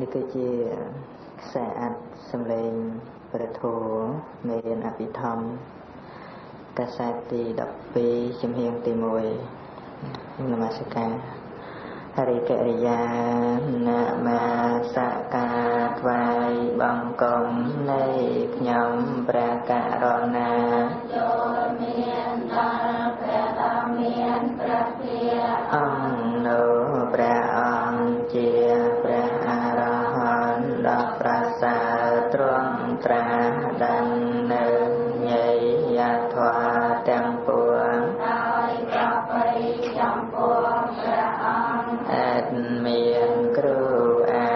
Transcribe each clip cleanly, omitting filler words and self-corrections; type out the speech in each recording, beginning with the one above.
នេះគឺជាខ្សែអាត់សំឡេងព្រះធម៌មេរៀនអភិធម្មកាសែតទី12ជំហានទី1នមស្ការហរិកិរិយានមស្ការថ្វាយបង្គំនៃខ្ញុំព្រះករុណាចូលមានដល់ព្រះដ៏មានព្រះភិអង្គនោះព្រះអង្គជាព្រះអរហន្តដ៏ប្រសើរទ្រង់ត្រាស់ដឹងនៅញយធម៌ទាំងពួងដោយប្រពៃចំពោះព្រះអង្គអត់មានគ្រូអា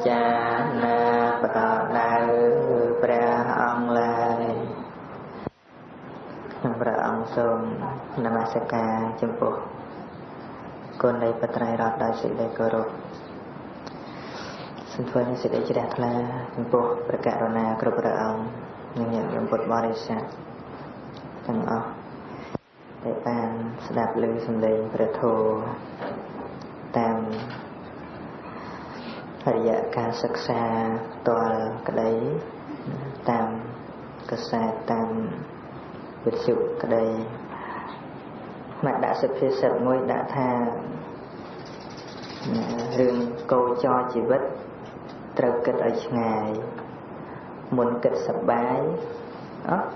ចារ្យណាប្រដៅព្រះអង្គឡើយខ្ញុំព្រះអង្គសូមនមស្ការចំពោះគុណនៃបត្រៃរតដោយសេចក្តីគោរពសូមធ្វើនូវសេចក្តីជ្រះថ្លាចំពោះព្រះករុណាគ្រប់ព្រះអង្គនិងញាតិញោមពុទ្ធបរិស័ទទាំងអស់ដែលបានស្ដាប់ឮសំឡេងព្រះធម៌តាមរយៈការសិក្សាផ្ទាល់ក្តីតាមកាសែតតាមវិទ្យុក្តីមកដាក់សុភាសិតមួយដាក់ថារឿងកោចរជីវិតត្រូវគិតឲ្យឆ្ងាយមុនគិតសប្បាយអត់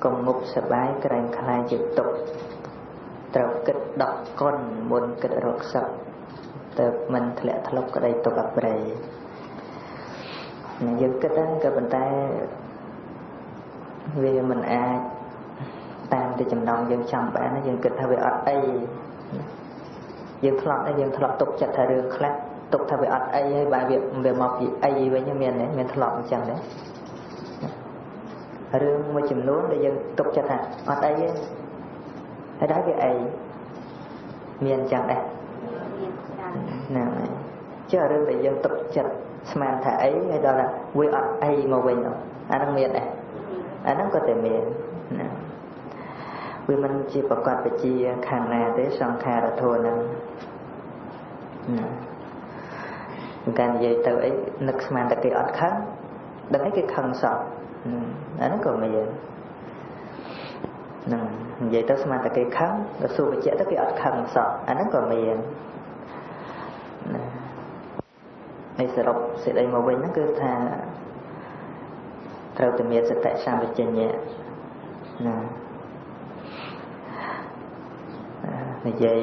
កុំងប់សប្បាយក្រែងខ្លាយជាទុក្ខត្រូវគិតដកកុនមុនគិតរកសុខទៅមិនធ្លាក់ធ្លុកក្តីទុក្ខអប្រិយយើងគិតហ្នឹងក៏ប៉ុន្តែវាមិនអាចតាមទីចំណងយើងចាំបានយើងគិតថាវាអត់អីយើងធ្លាប់យើងធ្លាប់ទុកចិត្តថារឿងខ្លះទុកថាវាអត់អីហើយបែរវាមកពីអីវិញមានទេមានធ្លាប់អញ្ចឹងទេរឿងមួយចំនួនដែលយើងទុកចិត្តថាអត់អីទេហើយដល់វាអីមានអញ្ចឹងដែរហ្នឹងហើយចុះរឿងដែលយើងទុកចិត្តស្មានថាអីហើយដល់ថាវាអត់អីមកវិញអាហ្នឹងមានដែរអាហ្នឹងក៏តែមានណាវាមិនជាប្រកបវិជាខាងណាទេសង្ខារធម៌ហ្នឹងណាការនិយាយទៅអីនឹកស្មានតែគេអត់ខឹងដឹងអីគេខឹងសោះអាហ្នឹងក៏មានហ្នឹងនិយាយទៅស្មានតែគេខឹងដល់សួរបញ្ជាក់ទៅគេអត់ខឹងសោះអាហ្នឹងក៏មានណានៃសរុបសេចក្តីមកវិញហ្នឹងគឺថាត្រូវតែមានសតិសម្បជញ្ញៈណានិយាយ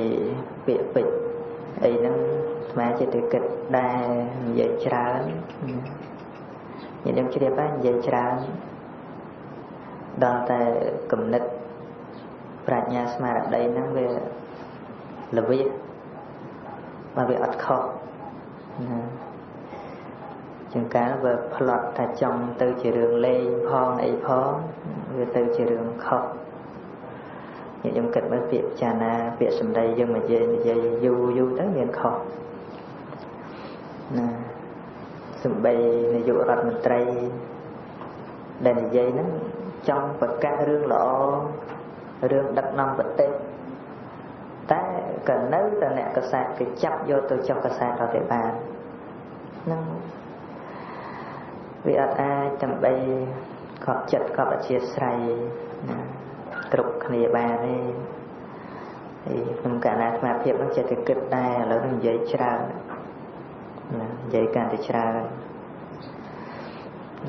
ពាក្យពេចន៍អីហ្នឹងស្មាចិត្តទៅគិតដែរនិយាយច្រើនញាតិញោមជ្រាបហើយនិយាយច្រើនដល់តែគំនិតប្រាជ្ញាស្មារតីហ្នឹងវាល្វាបើវាអត់ខុសណាជាងកាលវាផ្លត់ថាចង់ទៅជារឿងលេងផងអីផងវាទៅជារឿងខុសញាតិញោមគិតមើលពាក្យចាណាពាក្យសម្ដីយើងមកនិយាយយូរយូរទៅមានខុសណាសំបីនាយករដ្ឋមន្ត្រីដែលនិយាយហ្នឹងចង់ប្រកាសរឿងល្អរឿងដឹកនាំប្រទេសតែក៏នៅតែអ្នកកាសែតគេចាប់យកទៅចុះកាសែតដល់គេបានហ្នឹងវាអត់អាចដើម្បីខកចិត្តខកអធិស្ឋានណាគ្រប់គ្នាបានទេហើយក្នុងករណីអាត្មាភាពហ្នឹងចេះតែគិតដែរឥឡូវហ្នឹងនិយាយច្រើនណានិយាយកាន់តែច្រើន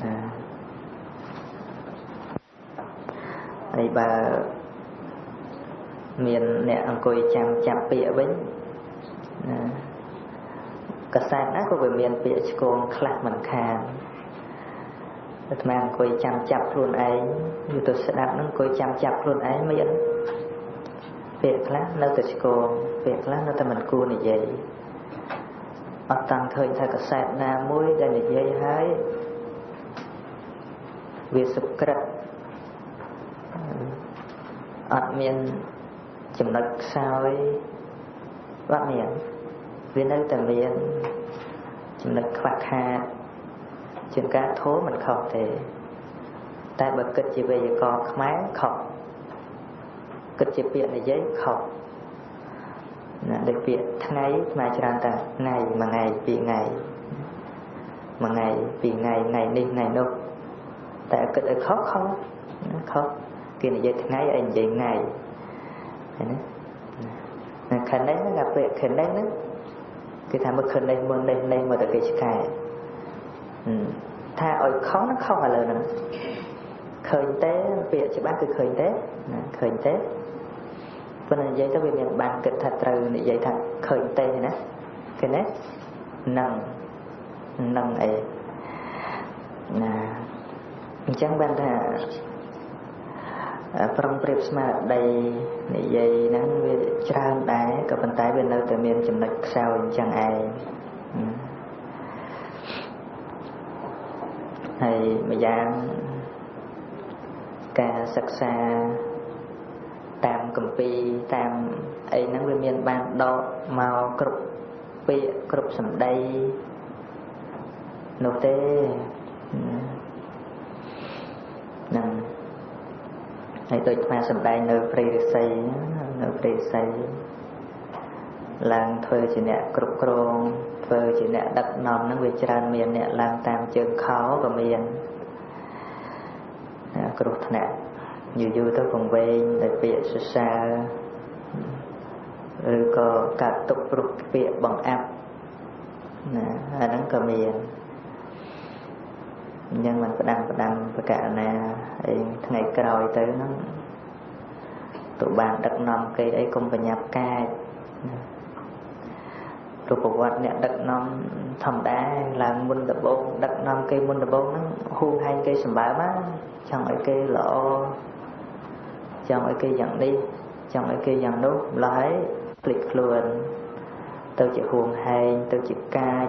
ណាហើយបើមានអ្នកអង្គុយចាំចាប់ពាក្យវិញណាកាសែតណាក៏វាមានពាក្យឆ្គងខ្លះមិនខានអាត្មាអង្គុយចាំចាប់ខ្លួនឯងយូរទៅស្ដាប់ហ្នឹងអង្គុយចាំចាប់ខ្លួនឯងមានពាក្យខ្លះនៅតែឆ្គងពាក្យខ្លះនៅតែមិនគួរនិយាយអត់តាំងឃើញថាកាសែតណាមួយដែលនិយាយហើយវាសុក្រិតអត់មានចំណុចខ្សោយអត់មានវានៅតែមានចំណុចខ្វះខាតជាងការធម៌មិនខុសទេតែបើគិតជាវេយ្យាករណ៍ខ្មែរខុសគិតជាពាក្យនិយាយខុសណាដូចពាក្យថ្ងៃខ្មែរច្រើនតែថ្ងៃមួយថ្ងៃពីរថ្ងៃ មួយថ្ងៃពីរថ្ងៃថ្ងៃនេះថ្ងៃនោះតែគិតឲ្យខុសខុសខុសគេនិយាយថ្ងៃឯងនិយាយថ្ងៃឃើញទេខនេះហ្នឹងអាពាក្យខនេះហ្នឹងគេថាមើលខនេះមុននេះនេះមកតែគេឆ្កែថាឲ្យខុសហ្នឹងខុសឥឡូវហ្នឹងឃើញទេពាក្យច្បាស់គឺឃើញទេណាឃើញទេប៉ុន្តែនិយាយទៅវាមានបានគិតថាត្រូវនិយាយថាឃើញទេណាឃើញទេនឹងនឹងអីណាអញ្ចឹងបានថាប្រុងប្រៀបស្មារតីនិយាយហ្នឹងវាច្រើនដែរក៏ប៉ុន្តែវានៅតែមានចំណុចខ្សោយអញ្ចឹងឯងហើយម្យ៉ាងការសិក្សាតាមគម្ពីរតាមអីហ្នឹងវាមានបានដកមកគ្រប់ពាក្យគ្រប់សម្ដីនោះទេហ្នឹងហើយដូចអាសម្ដែងនៅព្រៃឫស្សីនៅព្រៃឫស្សីឡើងធ្វើជាអ្នកគ្រប់គ្រងធ្វើជាអ្នកដឹកនាំហ្នឹងវាច្រើនមានអ្នកឡើងតាមជើងខោក៏មានគ្រោះថ្នាក់យូរយូរទៅពង្វេងដោយពាក្យសរសើរឬក៏កាត់ទុកព្រោះពាក្យបង្អាប់ណាអាហ្នឹងក៏មានអញ្ចឹងมันផ្ដាំផ្ដាំបកណាអីថ្ងៃក្រោយទៅហ្នឹងទៅបានដឹកនាំគេអីកុំបញ្ញាប់កាចព្រោះប្រវត្តិអ្នកដឹកនាំធម្មតាឡើងមុនដំបូងដឹកនាំគេមុនដំបូងហ្នឹងហួងហែងគេសម្បើមចង់ឲ្យគេល្អចង់ឲ្យគេយ៉ាងនេះចង់ឲ្យគេយ៉ាងនោះម្ល៉េះហើយភ្លេចខ្លួនទៅជាហួងហែងទៅជាកាច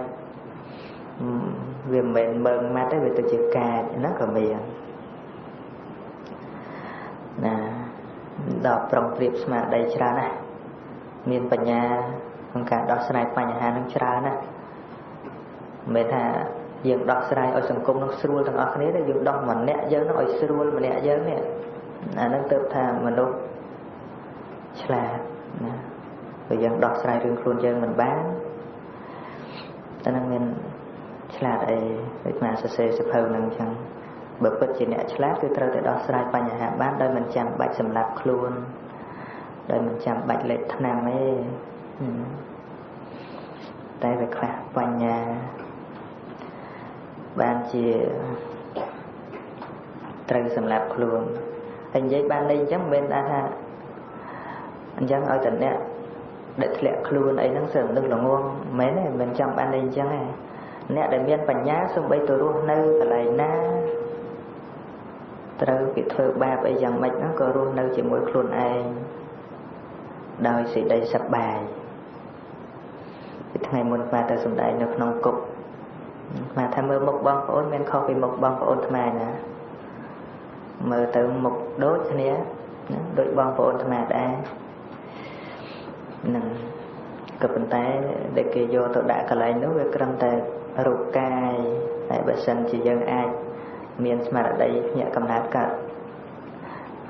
វាមិនមែនមើងម៉ាត់ទេវាទៅជាកាចហ្នឹងក៏មានណាដល់ប្រុងប្រៀបស្មារតីច្រើនណាស់មានបញ្ញាក្នុងការដោះស្រាយបញ្ហានឹងច្រើនណាស់មិនមែនថាយើងដោះស្រាយឲ្យសង្គមនឹងស្រួលទាំងអស់គ្នាទេយើងដោះម្នាក់យើងនឹងឲ្យស្រួលម្នាក់យើងនេះអានឹងទៅថាមនុស្សឆ្លាតណាបើយើងដោះស្រាយរឿងខ្លួនយើងមិនបានតែនឹងមានឆ្លាតអីដូចមកសរសេរសភៅនឹងអញ្ចឹងបើពិតជាអ្នកឆ្លាតគឺត្រូវតែដោះស្រាយបញ្ហាបានដោយមិនចាំបាច់សម្លាប់ខ្លួនដោយមិនចាំបាច់លេបថ្នាំទេតែវាខ្វះបញ្ញាបានជាត្រូវសម្លាប់ខ្លួនហើយនិយាយបានន័យអញ្ចឹងមិនមែនថាអញ្ចឹងឲ្យតែអ្នកដែលធ្លាក់ខ្លួនអីហ្នឹងសើមនុស្សល្ងងមិនមែនទេមិនចង់បានន័យអញ្ចឹងទេអ្នកដែលមានបញ្ញាសូម្បីទៅរស់នៅកន្លែងណាត្រូវគេធ្វើបាបអីយ៉ាងម៉េចហ្នឹងក៏រស់នៅជាមួយខ្លួនឯងដោយសេចក្តីសប្បាយពីថ្ងៃមុនបាទទៅសម្ដែងនៅក្នុងគុកបាទថាមើលមុខបងប្អូនមានខុសពីមុខបងប្អូនថ្មណាមើលទៅមុខដូចគ្នាណាដូចបងប្អូនថ្មដែរហ្នឹងក៏ប៉ុន្តែដែលគេយកទៅដាក់កន្លែងនោះវាត្រឹមតែរូបកាយតែបើសិនជាយើងអាចមានស្មារតីភ្ញាក់កំណើតកើត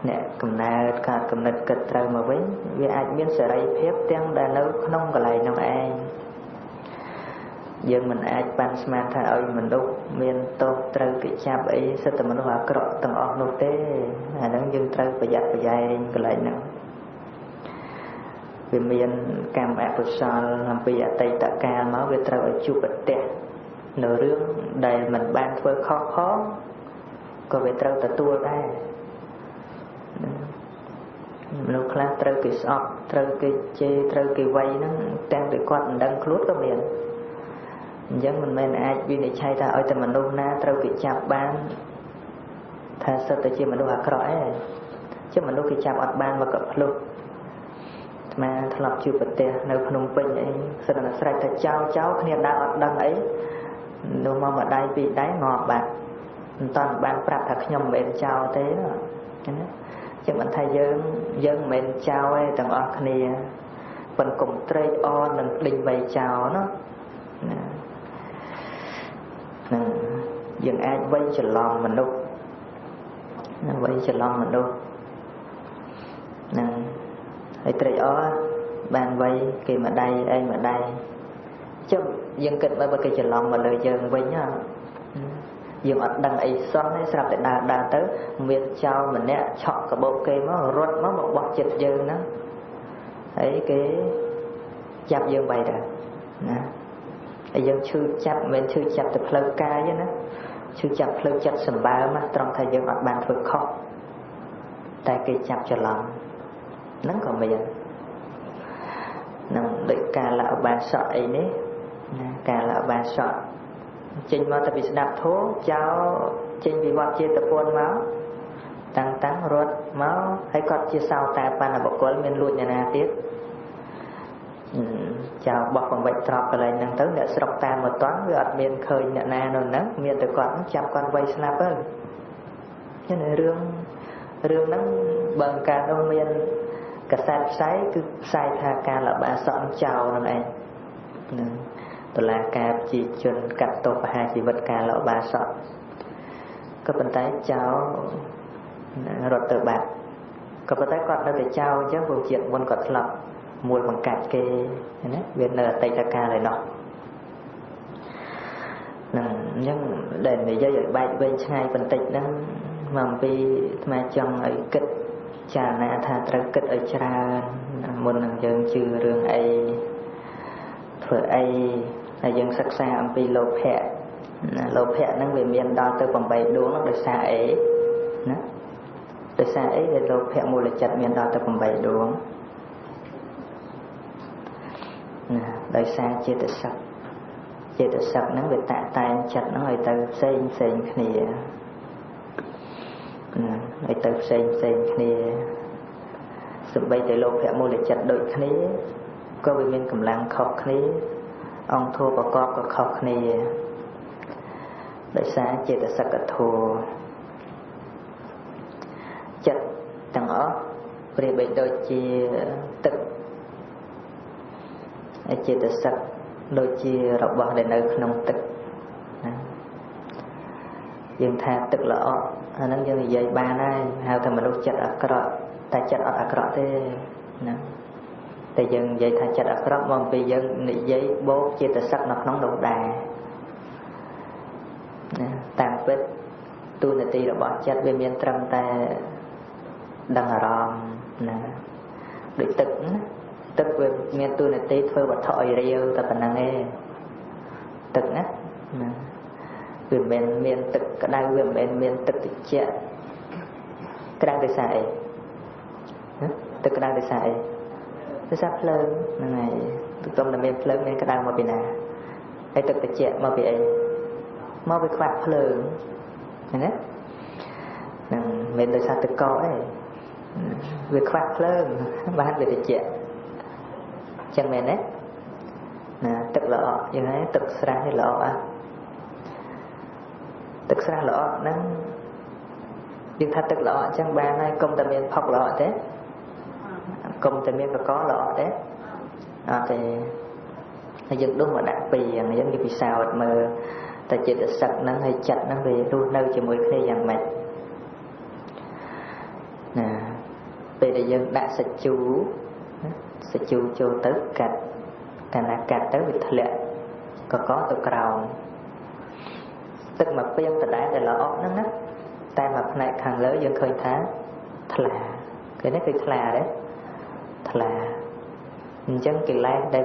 អ្នកកំណើតកើតកំណត់គិតត្រូវមកវិញវាអាចមានសេរីភាពទាំងដែលនៅក្នុងកន្លែងនោះឯងយើងមិនអាចប៉ាន់ស្មានថាឲ្យមនុស្សមានទោសត្រូវគេចាប់អីសិតតែមនុស្សអាក្រក់ទាំងអស់នោះទេអាហ្នឹងយើងត្រូវប្រយ័ត្នប្រយែងកន្លែងហ្នឹងវាមានកម្មអកុសលអំពីអតីតកាលមកវាត្រូវឲ្យជួបប្រទះនៅរឿងដែលមិនបានធ្វើខុសផងក៏វាត្រូវទទួលដែរមនុស្សខ្លះត្រូវគេស្អប់ត្រូវគេជេរត្រូវគេវាយហ្នឹងទាំងដែលគាត់មិនដឹងខ្លួនក៏មានអញ្ចឹងមិនមែនអាចវិនិច្ឆ័យថាឲ្យតែមនុស្សណាត្រូវគេចាប់បានថាសិតតែជាមនុស្សអាក្រក់ឯងជាមនុស្សគេចាប់អត់បានមកក៏ភ្លុះអាត្មាធ្លាប់ជួបប្រទះនៅភ្នំពេញអីសិតតែស្រេចថាចោលចោលគ្នាដើរអត់ដឹងអីនោះមកម្ដាយពីរដៃងាប់បាត់មិនតាន់បានប្រាប់ថាខ្ញុំមិនមែនចោលទេណាចឹងមិនថាយើងមិនមែនចោលទេទាំងអស់គ្នាប៉ុន្តែកុំត្រេកអរនឹងដេញវៃចោលណាហ្នឹងយើងអាចវៃច្រឡំមនុស្សវៃច្រឡំមនុស្សហ្នឹងហើយត្រេកអរបានវៃគេម្ដាយឯងម្ដាយ ចុះយើងគិតមើលបើគេច្រឡំមកលើយើងវិញហ៎យើងអត់ដឹងអីសោះទេស្រាប់តែដើរដើរទៅមានចោរម្នាក់ឆក់កាបូបគេមករត់មកបោះចិត្តយើងហ្នឹងហើយគេចាប់យើងបែរទៅណាហើយយើងឈឺចាប់មិនមែនឈឺចាប់ទៅផ្លូវកាយទេណាឈឺចាប់ផ្លូវចិត្តសម្បើមត្រង់ថាយើងអត់បានធ្វើខុសតែគេចាប់ច្រឡំហ្នឹងក៏មាននឹងដូចការលឧបាសកអីនេះណាការលឧបាសកចេញមកតែពីស្ដាប់ធម៌ចោលចេញពីវត្តចេតពុនមកតាំងរត់មកហើយគាត់ជាសោតាបណ្ណបុគ្គលមានលួចអ្នកណាទៀតចោលបោះបង្វិចត្រប់កន្លែងហ្នឹងទៅអ្នកស្រុកតាមមកតន់វាអត់មានឃើញអ្នកណានៅហ្នឹងមានតែគាត់ចាប់គាត់វៃស្លាប់ទៅចឹងរឿងហ្នឹងបើកាលនោះមានកាសែតផ្សាយគឺផ្សាយថាការលបាសក់ចោលហ្នឹងឯងហ្នឹងតុលាការប្រជាជនកាត់ទោសប្រហារជីវិតការលបាសក់ក៏ប៉ុន្តែចោលរត់ទៅបាត់ក៏ប៉ុន្តែគាត់នៅតែចោលអញ្ចឹងព្រោះជាតិមុនគាត់ធ្លាប់មូលបង្កាច់គេណាវានៅអតីតកាលឯណោះហ្នឹងអញ្ចឹងដែលនិយាយឲ្យបែកវែងឆ្ងាយបន្តិចហ្នឹងមកអំពីអាត្មាចង់ឲ្យគិតចារណាថាត្រូវគិតឲ្យច្រើនមុននឹងយើងជឿរឿងអីធ្វើអីហើយយើងសិក្សាអំពីលោភៈណាលោភៈហ្នឹងវាមានដល់ទៅ8ដួងដោយសារអីណាដោយសារអីដែលលោភៈមូលចិត្តមានដល់ទៅ8ដួងណាដោយសារចេតសិកចេតសិកហ្នឹងវាតាក់តែងចិត្តហ្នឹងឲ្យទៅផ្សេងផ្សេងគ្នាណាឲ្យទៅផ្សេងផ្សេងគ្នាសំបីតែលោភៈមូលចិត្តដូចគ្នាក៏វាមានកម្លាំងខុសគ្នាអង្គធម៌ប្រកបក៏ខុសគ្នាដោយសារចេតសិកធម៌ចិត្តទាំងអស់ប្រៀបបីដូចជាទឹកចេតសិកដូចជារបស់ដែលនៅក្នុងទឹកណាយើងថាទឹកល្អអាហ្នឹងយើងនិយាយបានហើយហៅថាមនុស្សចិត្តអាក្រក់តែចិត្តអត់អាក្រក់ទេណាតែយើងនិយាយថាចិត្តអាក្រក់មកពីយើងនិយាយបូកចេតសិកនៅក្នុងនោះដែរណាតាមពិតតួនាទីរបស់ចិត្តវាមានត្រឹមតែដឹងអារម្មណ៍ណាដូចទឹកណាទឹកវាមានតួនាទីធ្វើវត្ថុឲ្យរាវតែប៉ុណ្្នឹងឯងទឹកណាណាវាមិនមានទឹកក្តៅវាមិនមានទឹកត្រជាក់ក្តៅដោយសារអីទឹកក្តៅដោយសារអីដោយសារភ្លើងហ្នឹងហើយទឹកទុំតែមានភ្លើងមានក្តៅមកពីណាហើយទឹកត្រជាក់មកពីអីមកពីខ្វះភ្លើងហ្នឹងណាហ្នឹងមិនដោយសារទឹកកកទេវាខ្វះភ្លើងបានវាត្រជាក់ចឹងមែនទេណាទឹកល្អយ៉ាងហ្នឹងទឹកស្រះនេះល្អអ่ะទឹកស្រះល្អហ្នឹងយើងថាទឹកល្អអញ្ចឹងបានហើយកុំតែមានផុកល្អទេកុំតែមានកកល្អទេអត់ទេហើយយើងដុសមកដាក់ពីអញ្ចឹងយើងពិសោធន៍មើលតែចិត្តសឹកហ្នឹងហើយចិត្តហ្នឹងវារស់នៅជាមួយគ្នាយ៉ាងម៉េចណាពេលដែលយើងដាក់សាច់ជូរសាច់ជូរចូលទៅកាត់កាលណាកាត់ទៅវាធ្លាក់កកទៅក្រោមទឹកមកពីងដដែលដែលល្អហ្នឹងណាតែមកផ្នែកខាងលើយើងឃើញថាថ្លាគេនេះគឺថ្លាទេថ្លាអញ្ចឹងកិលេសដែល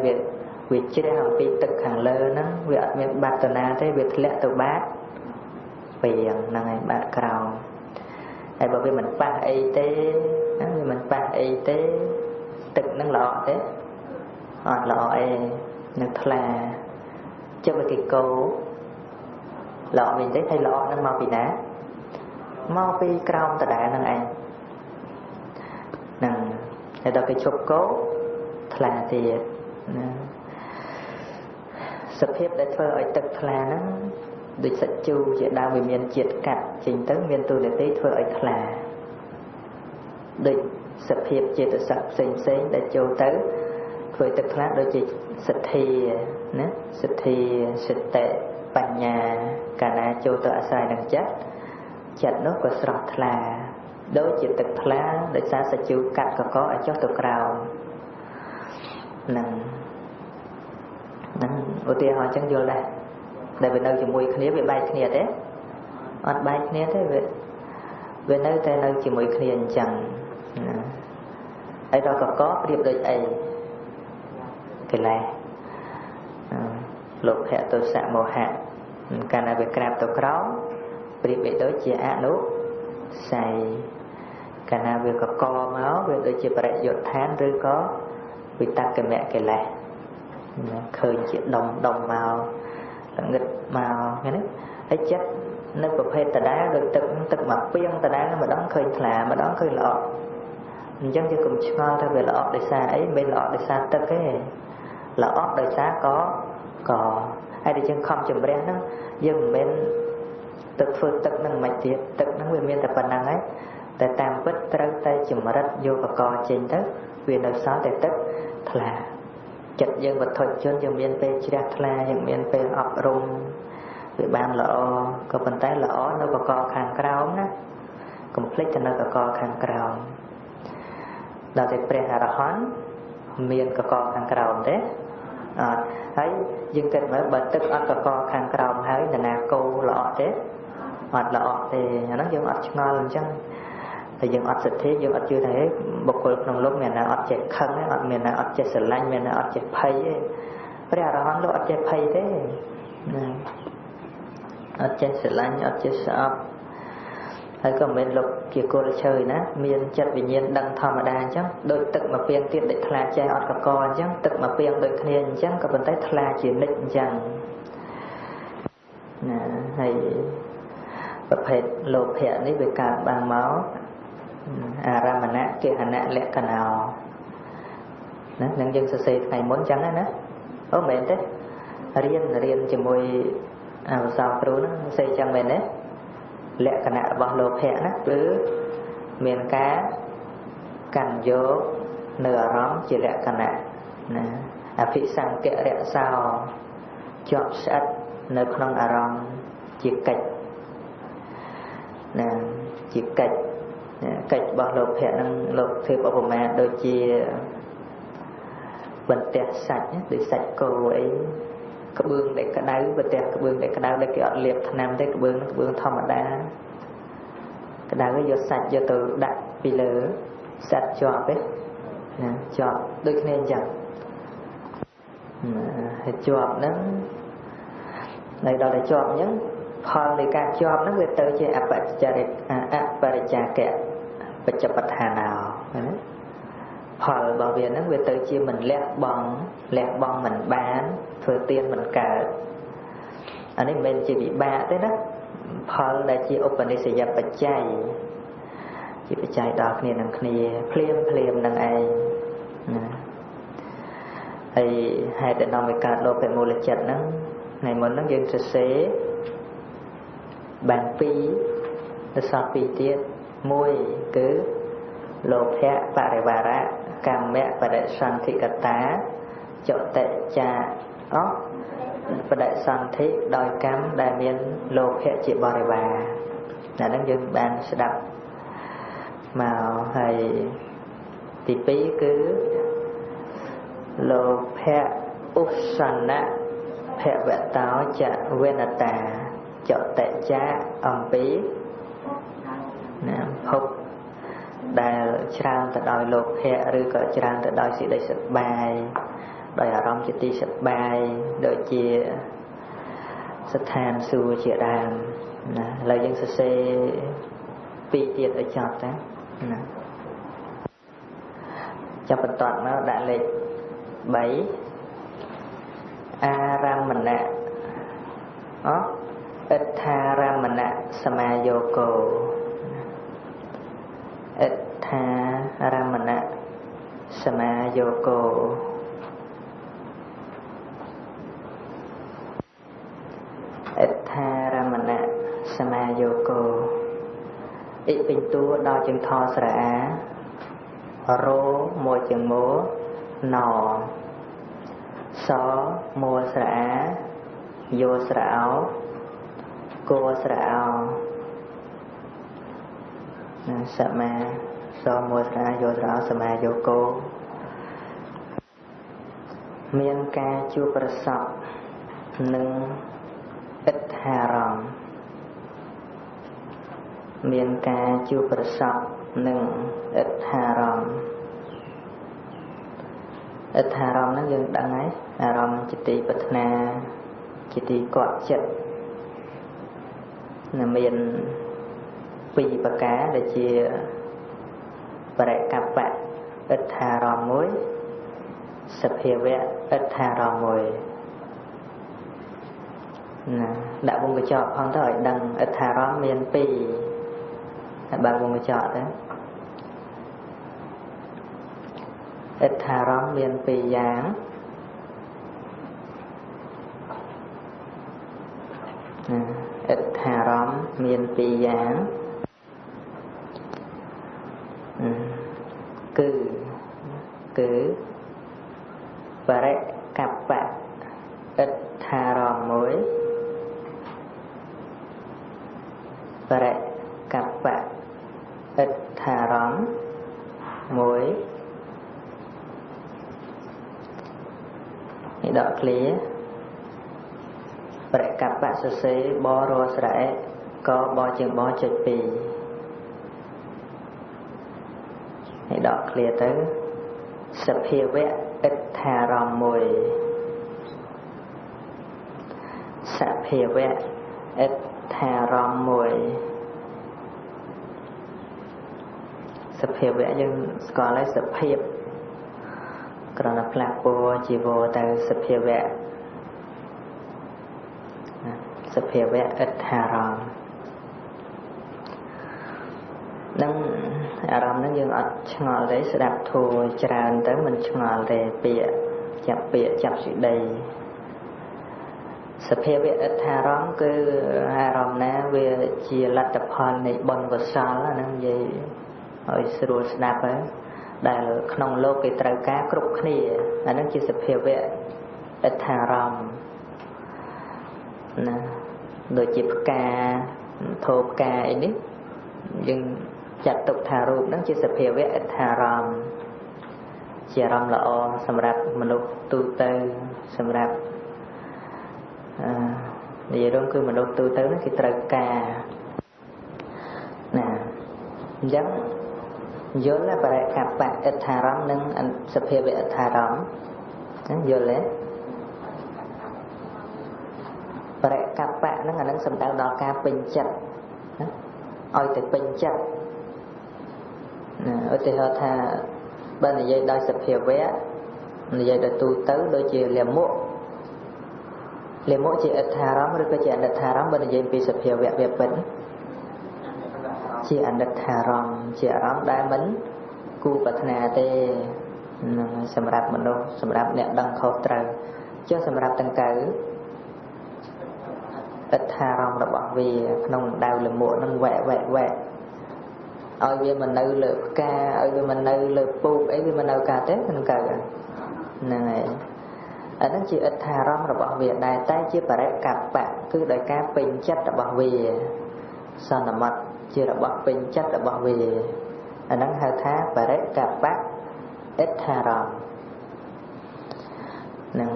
វាជ្រះអំពីទឹកខាងលើហ្នឹងវាអត់មានបាត់ទៅណាទេវាធ្លាក់ទៅបាតពីងហ្នឹងឯងបាតក្រោមហើយបើវាមិនប៉ះអីទេណាវាមិនប៉ះអីទេទឹកហ្នឹងល្អទេអត់ល្អអីនៅថ្លាចុះបើគេកោល្អវិញទេហើយល្អហ្នឹងមកពីណាមកពីក្រោមដដែលហ្នឹងឯងហ្នឹងហើយដល់គេឈប់កោថ្លាទៀតណាសភាពដែលធ្វើឲ្យទឹកថ្លាហ្នឹងដូចសាច់ជូរជាដើមវាមានជាតិកាត់ចេញទៅមានតួនាទីធ្វើឲ្យថ្លាដូចសភាពចេតសិកផ្សេងផ្សេងដែលចូលទៅធ្វើទឹកថ្លាដូចជាសទ្ធាណាសទ្ធាសតិបញ្ញាកាលណាចូលទៅអាស្រ័យនឹងចិត្តចិត្តនោះក៏ស្រស់ថ្លាដូចជាទឹកថ្លាដោយសារសាច់ជូរកាត់កកឲ្យចុះទៅក្រោមហ្នឹងហ្នឹង ឧទាហរណ៍អញ្ចឹងយល់ដែរដែលវានៅជាមួយគ្នាវាបែកគ្នាទេអត់បែកគ្នាទេវានៅតែនៅជាមួយគ្នាអញ្ចឹងណាហើយដល់កកប្រៀបដូចអីកិលេសលោភៈទោសៈមោហៈកាលណាវាក្រាបទៅក្រោមប្រៀបដូចជាអនុស័យកាលណាវាកកមកវាដូចជាបរិយុដ្ឋានឬក៏វិតក្កមៈកិលេសឃើញជាដុំដុំមកល្ងឹតមកឃើញទេហើយចិត្តនៅប្រភេទដដែលដូចទឹកទឹកមកពីងដដែលម្ដងឃើញថ្លាម្ដងឃើញល្អអញ្ចឹងយើងកុំឆ្ងល់ថាវាល្អដោយសារអីមិនល្អដោយសារទឹកទេល្អដោយសារកកហើយដែលយើងខំជំរះហ្នឹងយើងមិនមែនទៅធ្វើទឹកហ្នឹងមិនទៀតទឹកហ្នឹងវាមានតែប៉ុណ្្នឹងហើយតែតាមពិតត្រូវតែចម្រិតយកកកចេញទៅវានៅសល់តែទឹកថ្លាចិត្តយើងវត្ថុជនយើងមានពេលជ្រះថ្លាយើងមានពេលអប់រំវាបានល្អក៏ប៉ុន្តែល្អនៅកកខាងក្រោមណាកុំភ្លេចទៅនៅកកខាងក្រោមដល់តែព្រះអរហន្តមានកកខាងក្រោមទេអត់ហើយយើងគិតមើលបើទឹកអត់កកខាងក្រោមហើយនរណាគោល្អទេអត់ល្អទេអាហ្នឹងយើងអត់ឆ្ងល់អញ្ចឹងតែយើងអត់សទ្ធាយើងអត់ជឿថាបុគ្គលក្នុងលោកមានណាអត់ចេះខឹងអត់មានណាអត់ចេះស្រឡាញ់មានណាអត់ចេះភ័យទេព្រះអរហន្តលោកអត់ចេះភ័យទេណាអត់ចេះស្រឡាញ់អត់ចេះស្អប់ហើយក៏មិនមែនលោកជាគល់ឈើណាមានចិត្តវិញ្ញាណដឹងធម្មតាអញ្ចឹងដូចទឹកមកពីងទៀតដូចថ្លាចេះអត់កកអញ្ចឹងទឹកមកពីងដូចគ្នាអញ្ចឹងក៏ប៉ុន្តែថ្លាជានិច្ចអញ្ចឹងណាហើយប្រភេទលោភៈនេះវាកើតបានមកអារមណៈកិហណៈលក្ខណោណានឹងយើងសរសេរថ្ងៃមុនអញ្ចឹងណាអូមែនទេរៀនជាមួយអវសោគ្រូហ្នឹងសរសេរអញ្ចឹងមែនទេលក្ខណៈរបស់លោភៈណាគឺមានការកាន់យកនៅអារម្មណ៍ជាលក្ខណៈណាអភិសង្ករសោជាប់ស្អិតនៅក្នុងអារម្មណ៍ជាកិច្ចណាជាកិច្ចកិច្ចរបស់លោភៈហ្នឹងលោកធៀបឧបមាដូចជាបន្ទះសាច់ដូចសាច់គោអីក្បឿងដែលក្តៅបន្ទះក្បឿងដែលក្តៅដែលគេអត់លាបថ្នាំទេក្បឿងហ្នឹងក្បឿងធម្មតាក្តៅយកសាច់យកទៅដាក់ពីលើសាច់ជាប់ទេណាជាប់ដូចគ្នាអញ្ចឹងហើយជាប់ហ្នឹងនៅដល់តែជាប់អញ្ចឹងផលនៃការជាប់ហ្នឹងវាទៅជាអបច្ចរិអបរិចាកៈបច្ចបដ្ឋានោណាផលរបស់វាហ្នឹងវាទៅជាមិនលះបង់លះបង់មិនបានធ្វើទានមិនកើតអានេះមិនមែនជាវិបាកទេណាផលដែលជាឧបនិស្សយបច្ច័យជាបច្ច័យដល់គ្នានឹងគ្នាភ្លាមភ្លាមនឹងឯងណាហើយហេតុដែលនាំឲ្យកើតលោភៈមូលចិត្តហ្នឹងថ្ងៃមុនហ្នឹងយើងសរសេរបានពីរទៅសល់ពីរទៀតមួយគឺលោភៈបរិវារៈកម្មៈបរិសន្ធិកតាចតិចាអបដិសន្ធិដោយកម្មដែលមានលោភៈជាបរិវារអាហ្នឹងយើងបានស្ដាប់មកហើយទី2គឺលោភៈឧស្សណៈភវតោចវេនតាចតិចាអំពីណាភពដែលច្រើនទៅដោយលោភៈឬក៏ច្រើនទៅដោយសេចក្តីសប្បាយដោយអារម្មណ៍ជាទីសប្បាយដូចជាស្ថានសួគ៌ជាដើមណាឥឡូវយើងសរសេរពីរទៀតឲ្យចប់តាណាចាប់បន្តមកដាក់លេខ3អារមណៈអអិដ្ឋារមណៈសមាយោគោអិដ្ឋារមណៈសមាយោគោអិដ្ឋារមណៈសមាយោគោអិពេញតួដល់ជាងថស្រអារោមួយជាងមួណសមួស្រអាយោស្រអោគោស្រអោណាសមាសមួស្រអាយោស្រអោសមាយោគោមានការជួបប្រសព នឹងឥទ្ធារម្មណ៍មានការជួបប្រសពនឹងឥទ្ធារម្មណ៍ឥទ្ធារម្មណ៍ហ្នឹងយើងដឹងហើយអារម្មណ៍ជាទីប្រាថ្នាជាទីកក់ចិត្តនឹងមានពីរប្រការដែលជាបរិកប្បៈឥទ្ធារម្មណ៍មួយសភាវៈឥទ្ធារម្មណ៍មួយណាដាក់វងកញ្ចក់ផងទៅឲ្យដឹងឥទ្ធារម្មណ៍មានពីរតែបើវងកញ្ចក់ទៅឥទ្ធារម្មណ៍មានពីរយ៉ាងណាឥទ្ធារម្មណ៍មានពីរយ៉ាងគឺបរិកប្បៈឥទ្ធារម្មណ៍មួយបរិកប្បៈឥទ្ធារម្មណ៍មួយនេះដកឃ្លាបរិកប្បៈសរសេរបរស្រៈកបជាងបចុច2នេះដកឃ្លាទៅសភាវៈឥទ្ធារម្មណ៍មួយសភាវៈឥទ្ធារម្មណ៍មួយសភាវៈយើងស្គាល់ហើយសភាពគ្រាន់តែផ្លាស់ពណ៌ជីវរទៅសភាវៈសភាវៈឥទ្ធារម្មណ៍នឹងអារម្មណ៍ហ្នឹងយើងអត់ឆ្ងល់ទេស្ដាប់ធម៌ច្រើនទៅមិនឆ្ងល់ទេពាក្យចាប់ពាក្យចាប់សេចក្តីសភាវៈឥទ្ធារម្មណ៍គឺអារម្មណ៍ណាវាជាលទ្ធផលនៃបុណ្យកុសលហ្នឹងនិយាយឲ្យស្រួលស្ដាប់ហើយដែលក្នុងលោកគេត្រូវការគ្រប់គ្នាអាហ្នឹងជាសភាវៈឥទ្ធារម្មណ៍ណាដូចជាផ្កាធោផ្កាអីនេះយើងចាត់ទុកថារូបហ្នឹងជាសភាវៈឥទ្ធារម្មណ៍ជាអារម្មណ៍ល្អសម្រាប់មនុស្សទូទៅសម្រាប់និយាយរួមគឺមនុស្សទូទៅហ្នឹងគេត្រូវការណាអញ្ចឹងយល់បរិកប្បៈឥទ្ធារម្មណ៍និងសភាវៈឥទ្ធារម្មណ៍ហ្នឹងយល់ទេបរិកប្បៈហ្នឹងអាហ្នឹងសំដៅដល់ការពេញចិត្តណាឲ្យតែពេញចិត្តណាឧទាហរណ៍ថាបើនិយាយដោយសភាវៈនិយាយដោយទូទៅដូចជាលាមកលាមកជាឥទ្ធារម្មណ៍ឬក៏ជាអនិត្ធារម្មណ៍បើនិយាយពីសភាវៈវាពិតជាអនិត្ធារម្មណ៍ជាអារម្មណ៍ដែលមិនគួរប្រាថ្នាទេនឹងសម្រាប់មនុស្សសម្រាប់អ្នកដឹងខុសត្រូវចុះសម្រាប់ដង្កូវឥទ្ធារម្មណ៍របស់វាក្នុងដៅលាមកនឹងវែកវែកវែកឲ្យវាមិននៅលើផ្កាឲ្យវាមិននៅលើពូកអីវាមិននៅកាទេដង្កូវហ្នឹងហើយអាហ្នឹងជាឥទ្ធារម្មណ៍របស់វាដែរតែជាបរិកប្បៈគឺដោយការពេញចិត្តរបស់វាសន្មតជារបស់ពេញចិត្តរបស់វាអាហ្នឹងហៅថាបរិកប្បៈឥទ្ធារម្មណ៍ហ្នឹង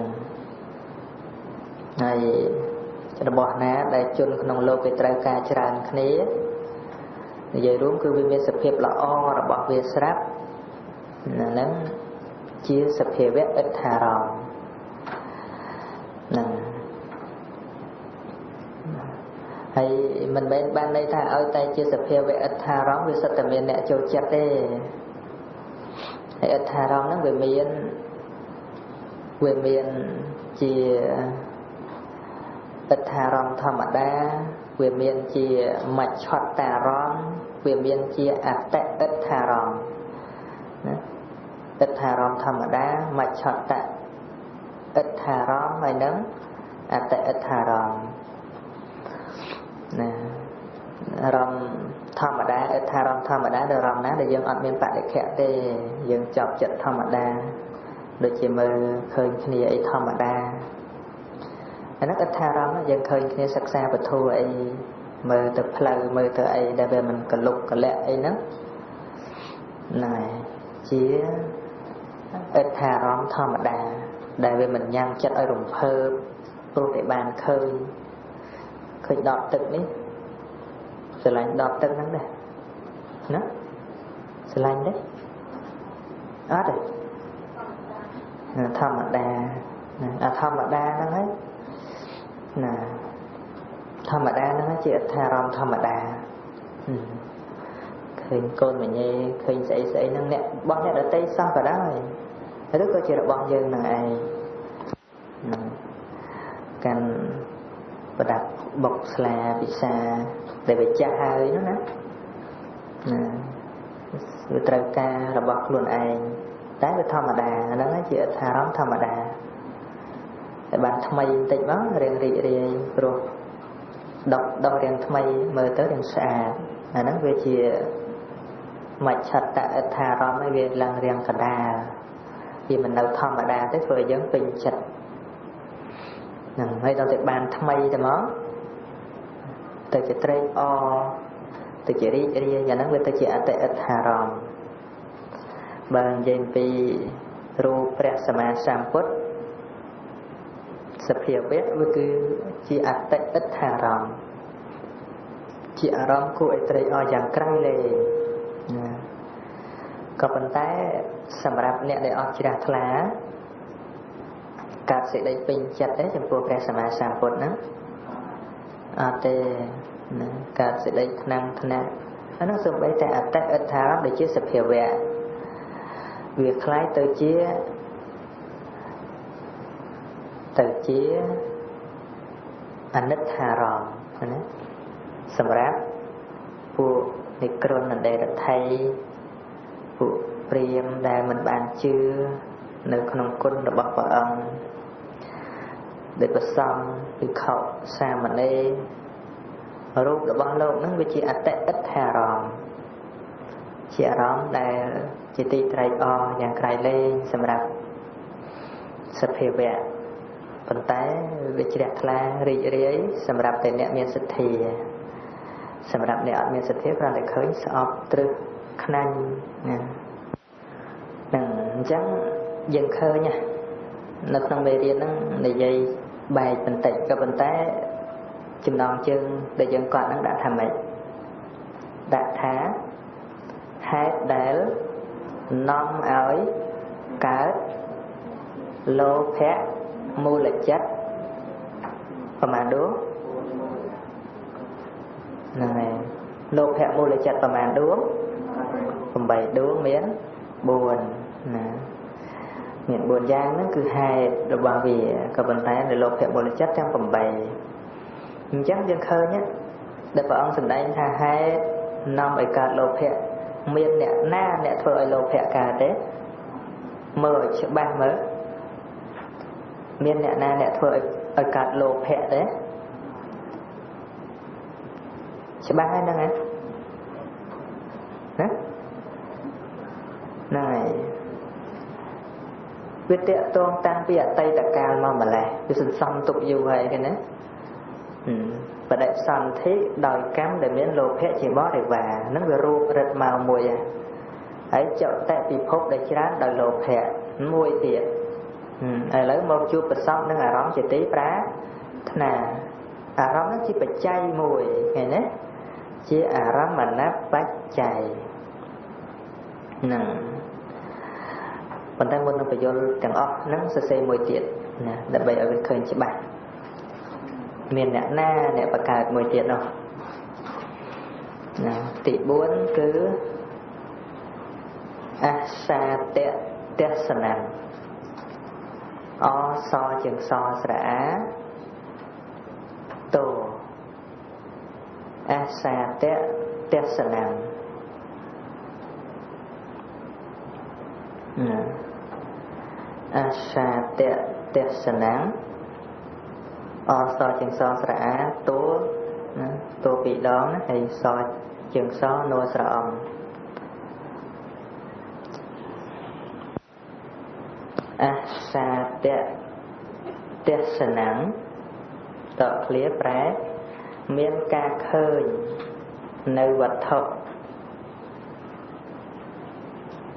ហើយរបស់ណាដែលជនក្នុងលោកគេត្រូវការច្រើនគ្នានិយាយរួមគឺវាមានសភាពល្អរបស់វាស្រាប់ហ្នឹងជាសភាវៈឥទ្ធារម្មណ៍ហ្នឹងហើយមិនមែនបានន័យថាឲ្យតែជាសភាវៈឥទ្ធារម្មណ៍វាសុទ្ធតែមានអ្នកចូលចិត្តទេហើយឥទ្ធារម្មណ៍ហ្នឹងវាមានជាឥទ្ធារម្មណ៍ធម្មតាវាមានជាមច្ឆតារម្មណ៍វាមានជាអតិឥទ្ធារម្មណ៍ណាឥទ្ធារម្មណ៍ធម្មតាមច្ឆតៈឥទ្ធារម្មណ៍ហើយនឹងអតិឥទ្ធារម្មណ៍ណាអារម្មណ៍ធម្មតាឥទ្ធារម្មណ៍ធម្មតាដល់អារម្មណ៍ណាដែលយើងអត់មានបដិខៈទេយើងចប់ចិត្តធម្មតាដូចជាមើលឃើញគ្នាអីធម្មតាអាហ្នឹងឥទ្ធារម្មណ៍យើងឃើញគ្នាសិក្សាពធអីមើលទៅផ្លូវមើលទៅអីដែលវាមិនកលុកកលាក់អីហ្នឹងហ្នឹងហើយជាឥទ្ធារម្មណ៍ធម្មតាដែលវាមិនញ៉ាំងចិត្តឲ្យរំភើប ព្រោះតែបានឃើញដបទឹកនេះស្រឡាញ់ដបទឹកហ្នឹងដែរណាស្រឡាញ់ទេអត់ទេធម្មតាអាធម្មតាហ្នឹងហើយណាធម្មតាហ្នឹងជាអត្ថារម្មណ៍ធម្មតាឃើញកូនមញេឃើញស្អីស្អីហ្នឹងអ្នករបស់អ្នកដទៃសោះក៏ដោយឬក៏ជារបស់យើងហ្នឹងឯងហ្នឹងកាន់ប្រដាប់បុកស្លាពិសាដែលវាចាស់ហើយនោះណាណាវាត្រូវការរបស់ខ្លួនឯងតែវាធម្មតាហ្នឹងជាអត្ថារម្មណ៍ធម្មតាតែបានថ្មីបន្តិចមករៀងរីករាយព្រោះដុសរៀងថ្មីមើលទៅរៀងស្អាតអាហ្នឹងវាជាមច្ឆតអត្ថារម្មណ៍ឲ្យវាឡើងរៀងកណ្ដាលវាមិននៅធម្មតាទេធ្វើឲ្យយើងពេញចិត្តហ្នឹងហើយដល់តែបានថ្មីទៅមកទៅជាត្រេកអរទៅជារីករាយយ៉ាងហ្នឹងវាទៅជាអតិអត្ថារម្មណ៍បើនិយាយពីរូបព្រះសម្មាសម្ពុទ្ធសភាវៈវាគឺជាអតិអត្ថារម្មណ៍ជាអារម្មណ៍គួរឲ្យត្រេកអរយ៉ាងក្រៃលែងណាក៏ប៉ុន្តែសម្រាប់អ្នកដែលអត់ជ្រះថ្លាកើតសេចក្តីពេញចិត្តទេចំពោះព្រះសម្មាសម្ពុទ្ធហ្នឹងអត់ទេណាកើតសេចក្តីថ្នាំងថ្នាក់អានោះសូម្បីតែអតិអត្ថារម្មណ៍ដែលជាសភាវៈវាคล้ายទៅជាអនិច្ចារម្មណ៍ណាសម្រាប់ពួកនិក្រណដេរថៃពួកព្រាហ្មណ៍ដែលមិនបានជឿនៅក្នុងគុណរបស់ព្រះអង្គដែលប្រសំភិក្ខុសាមណេររូបរបស់លោកហ្នឹងវាជាអតិអត្ថារម្មណ៍ជាអារម្មណ៍ដែលជាទីត្រេកអរយ៉ាងក្រៃលែងសម្រាប់សភាវៈប៉ុន្តែវាជ្រះថ្លារីករាយសម្រាប់តែអ្នកមានសទ្ធាសម្រាប់អ្នកអត់មានសទ្ធាគ្រាន់តែឃើញស្អប់ត្រឹសខ្នាញ់ណាហ្នឹងអញ្ចឹងយើងឃើញនៅក្នុងមេរៀនហ្នឹងនិយាយបែកបន្តិចក៏ប៉ុន្តែចំណងជើងដែលយើងកត់ហ្នឹងដាក់ថាម៉េចដាក់ថាហេតុដែលនាំឲ្យកើតលោភៈមូលចិត្តប្រមាណដួងហ្នឹងហើយលោភៈមូលចិត្តប្រមាណដួង8ដួងមាន4ណាមាន4យ៉ាងហ្នឹងគឺហេតុរបស់វាក៏ប៉ុន្តែនៅលោភៈមូលចិត្តទាំង8អញ្ចឹងយើងឃើញដែលព្រះអង្គសម្ដែងថាហេតុនាំឲ្យកើតលោភៈមានអ្នកណាអ្នកធ្វើឲ្យលោភៈកើតទេមើលឲ្យច្បាស់មើលមានអ្នកណាអ្នកធ្វើឲ្យកើតលោភៈទេច្បាស់ហើយហ្នឹងហ៎ណាហ្នឹងហើយវាតាក់ទងតាំងពីអតីតកាលមកម្លេះវាសន្សំទុកយូរហើយគេណាបដិសន្ធិដោយកម្មដែលមានលោភៈជាបរិវារហ្នឹងវារូបរិទ្ធមកមួយហើយចតិពិភពដែលច្រើនដោយលោភៈមួយទៀតឥឡូវមកជួបប្រសពនឹងអារម្មណ៍ជាទីប្រាថ្នាអារម្មណ៍ហ្នឹងជាបច្ច័យមួយឃើញទេជាអារម្មណបច្ច័យហ្នឹងប៉ុន្តែមុននឹងបញ្យល់ទាំងអស់ហ្នឹងសរសេរមួយទៀតណាដើម្បីឲ្យវាឃើញច្បាស់មានអ្នកណាអ្នកបង្កើតមួយទៀតនោះណាទី4គឺអសាតៈទស្សនៈអសជាងសស្រអាតោអសាតៈទស្សនៈណាអសាតៈទស្សនៈអសជាងសស្រអាតោណាតោពីរដងណាហើយសជាងសនោស្រអំអសាតៈទស្សនៈតឃ្លាប្រែមានការឃើញនៅវត្ថុ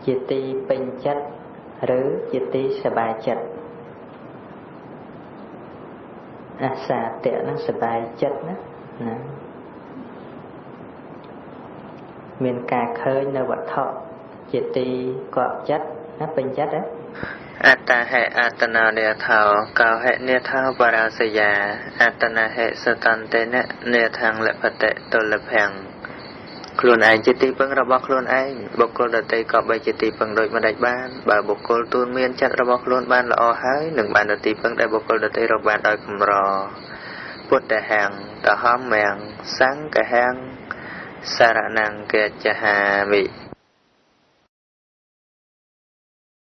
ជាទីពេញចិត្តឬជាទីសប្បាយចិត្ត អាសាតៈហ្នឹងសบายចិត្តណាណាមានការឃើញនៅវត្ថុជាទីកប់ចិត្តណាពេញចិត្តហ៎ អត្តាហេអតនានេថោកោហេនេថោបរាសយាអតនាហេសតន្តេននេថងលបតិតុលភំ ខ្លួនឯងជាទីពឹងរបស់ខ្លួនឯង បុគ្គលដទៃក៏បីជាទីពឹងដូចម្ដេចបាន? បើបុគ្គលទូនមានចិត្តរបស់ខ្លួនបានល្អហើយ នឹងបានទីពឹងដែលបុគ្គលដទៃរកបានដោយកម្រ។ ពុទ្ធហੰតហំមំសង្ឃហੰសារណង្កេចហាមិ។